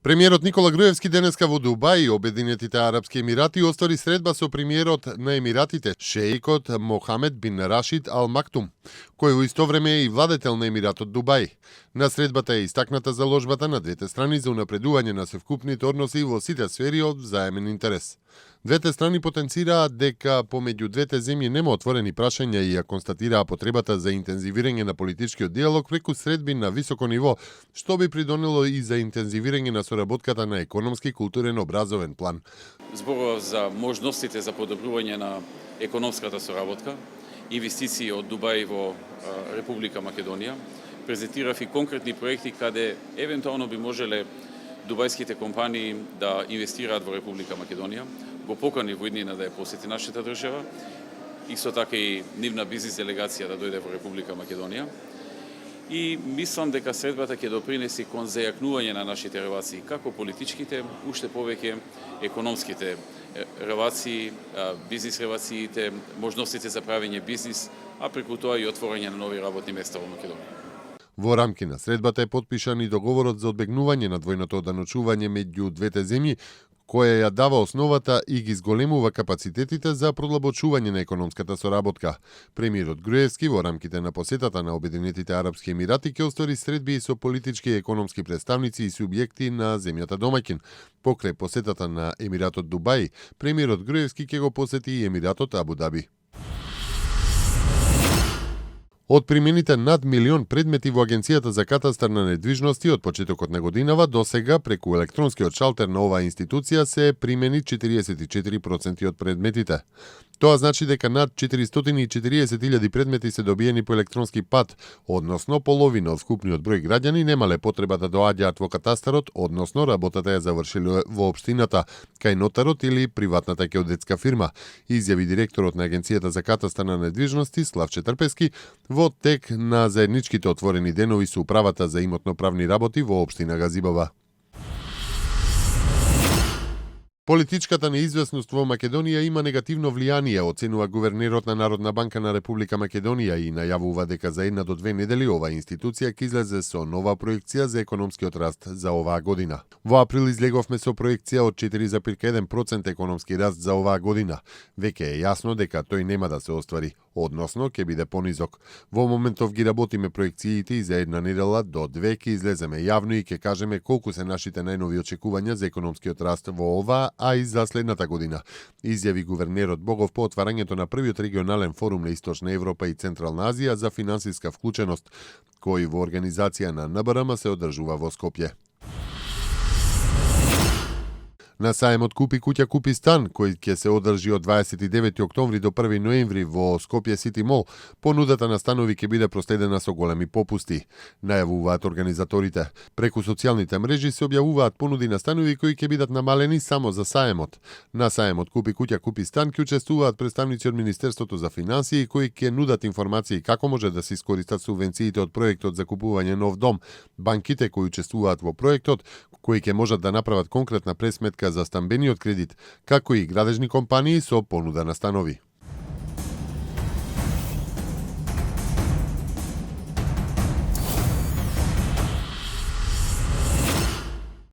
Премиерот Никола Груевски денеска во Дубај и Обединетите Арапски Емирати оствари средба со премиерот на Емиратите, шеикот Мохамед бин Рашид Ал Мактум, кој во исто време е и владетел на Емиратот Дубај. На средбата е истакната заложбата на двете страни за унапредување на совкупните односи во сите сфери од взаемен интерес. Двете страни потенцираа дека помеѓу двете земји нема отворени прашања и ја констатираа потребата за интензивирање на политичкиот диалог преку средби на високо ниво, што би придонело и за интензивирање на соработката на економски, културен, образовен план. Зборува за можностите за подобрување на економската соработка, инвестиции од Дубај во Република Македонија, презентирав и конкретни проекти каде евентуално би можеле дубајските компании да инвестираат во Република Македонија, го покани во иднина да ја посети нашата држава, исто така и нивна бизнис делегација да дојде во Република Македонија. И мислам дека средбата ќе допринеси кон зајакнување на нашите релации, како политичките, уште повеќе економските релации, бизнис релациите, можностите за правење бизнис, а преку тоа и отворање на нови работни места во Македонија. Во рамки на средбата е потпишан и договорот за одбегнување на двојното оданочување меѓу двете земји, која ја дава основата и ги зголемува капацитетите за продлабочување на економската соработка. Премиерот Груевски во рамките на посетата на Обединетите Арапски Емирати ќе оствари средби и со политички и економски представници и субјекти на земјата домаќин. Покрај посетата на Емиратот Дубај, премиерот Груевски ќе го посети и Емиратот Абу Даби. Од примените над 1.000.000 предмети во Агенцијата за катастар на недвижности од почетокот на годинава до сега преку електронскиот шалтер на оваа институција се примени 44% од предметите. Тоа значи дека над 440.000 предмети се добиени по електронски пат, односно половина од вкупниот број граѓани немале потреба да доаѓаат во катастарот, односно работата ја завршиле во општината, кај нотарот или приватната ѓеодетска фирма, изјави директорот на Агенцијата за катастар на недвижности Славче Трпески во тек на заедничките отворени денови со управата за имотно-правни работи во општина Газибова. Политичката неизвестност во Македонија има негативно влијание, оценува гувернерот на Народна банка на Република Македонија и најавува дека за 1 до 2 недели оваа институција ќе излезе со нова проекција за економскиот раст за оваа година. Во април излеговме со проекција од 4,1% економски раст за оваа година. Веќе е јасно дека тој нема да се оствари, односно ќе биде понизок. Во моментов ги работиме проекциите и за 1 недела до 2 ќе излеземе јавно и ќе кажеме колку се нашите најнови очекувања за економскиот раст во оваа, а и за следната година, изјави гувернерот Богов по отварањето на првиот регионален форум на Источна Европа и Централна Азија за финансиска вклученост, кој во организација на НБРМ се одржува во Скопје. На саемот Купи куќа, купи стан, кој ќе се одржи од 29 октомври до 1 ноември во Скопје Сити Мол, понудата на станови ќе биде проследена со големи попусти, најавуваат организаторите. Преку социјалните мрежи се објавуваат понуди на станови кои ќе бидат намалени само за саемот. На саемот Купи куќа, купи стан ќе учествуваат представници од Министерството за финансии кои ќе нудат информации како може да се искористат субвенциите од проектот за купување нов дом, банките кои учествуваат во проектот, кои ќе можат да направат конкретна пресметка за стамбениот кредит, како и градежни компании со понуда на станови.